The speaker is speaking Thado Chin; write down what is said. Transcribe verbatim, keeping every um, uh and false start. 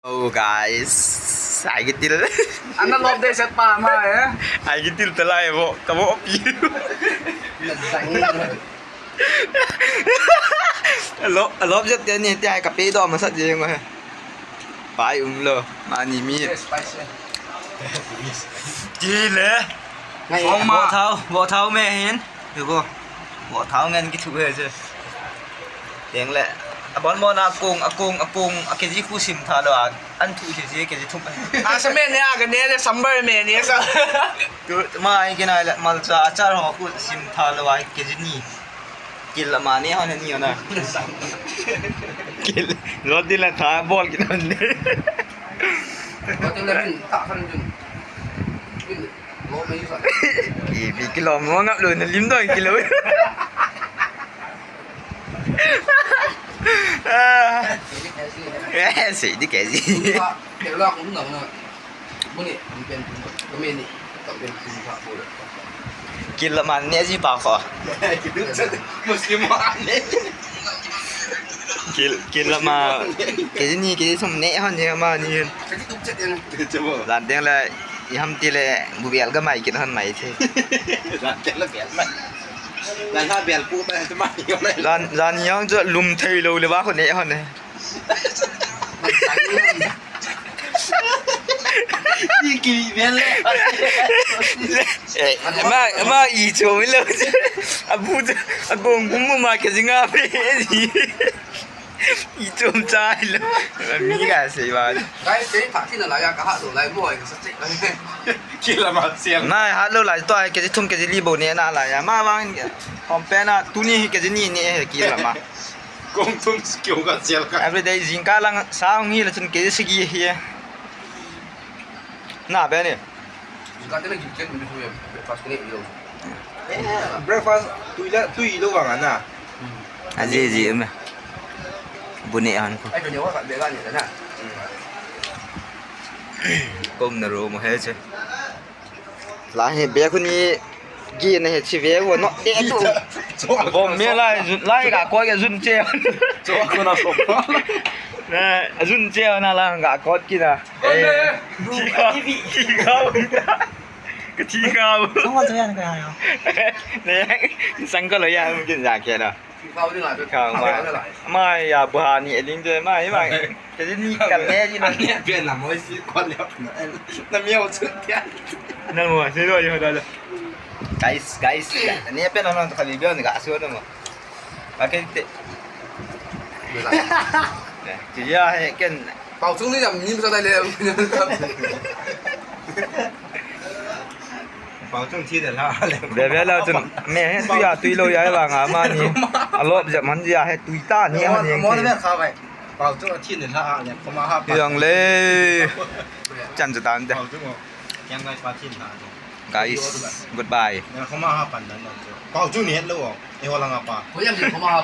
Oh guys, ai kitil. Ana love de set pa ma eh. Ai kitil talai bo, kabo pi. Alo, alo jet te ni te ai kape do ma sat je ngo he. Pai um lo, mani mi. Yes, spicy. Kile. Ngai. Bo thao, bo thao me hin. Bo. Bo thao ngen kithu he je. Teng le. Abon bona kung, akung, akung, a kg khu sim tha lo a. An thu si si kg thum. A sa me ne a ka ne le sambar me ne sa. Tu ma ai kina le malcha achar ho khu sim tha lo a kg ni. Kil ama ne ho ne ni na. Kil. Rot di la tha bol kin ne. Rot di la min ta khan jun. Min. Ipi kilo mo ngap lo na lim doi kilo. Ah. Eh, sei di kesi. Kilo man ne ji pa ko. Muslim ne. Kil, kil lama, kg ni, kg thum ne hon je ma ni. Jan deng le, i ham ti le, bu bial ga mai kin hon mai the. Jan deng le bial mai. Jan ha bial pu mai, mai hon. Jan, jan yang jo lum thei lo le ba ko ne hon ne. Ki, ki, bial le. Eh, ma, ma i chom lo. Abu, agong bum ma kg nga pe. I chom chai lo. Mi ga sei ba. Guys, kei thak thina lai ya ka ha do lai mo ai ka sa chek. Kila ma sial. Na ha lo lai to ai kg thum kg li bo ne na lai ya. Ma bang hom pe na tuni kg ni ne he kila ma. Kong thum kyo ka sial ka. Every day jingkah lang sa hung hi la chun kg sagi hi. Na be ni. Jingkah te na gim chen ni hu ya breakfast ko ne lo. Eh, breakfast tui la, tui lo vang ana. Aji ji me. Bu ne han ko. Ai, ko ne wa ka be ga ni na. Kom na ro mo he che. La he be ko ni gi na he chi ve wo no de tu. Bom me lai jun, lai ga ko ge jun che. Cho ko na so. Na, jun che na la ga ko ki na. Oi, eh, thi ka, thi ka. Ka thi ka. Sang ka lo ya ka ya. Ne, sang ka lo ya, mungkin ja ke na. Ka ma, ma ya bu ha ni eling de ma, ma. Ka ni ka le ni na. Ne pe na mo si ko le na. Na mi o chu tia. Na mo, si lo yo da. Guys, guys. Ne pe na na ka li bi ni ga so na mo. Ba ke te. Ti ya he ken. Pau chung ni jam ni sa dai le. Pau chung thi de la le. Be be la chung. Me he tu ya tu lo ya ba nga ma ni. A lop jam han ya he tu ta ni han ni. Mo ne kha bai. Pau chung thi de la le. Ko ma ha. Yang le. Chan chu tan de. Pau chung. Yang bai pa thi na. Guys, goodbye. Pau chung ni het lo. E ho la nga pa. Ko yang ni ko ma ha.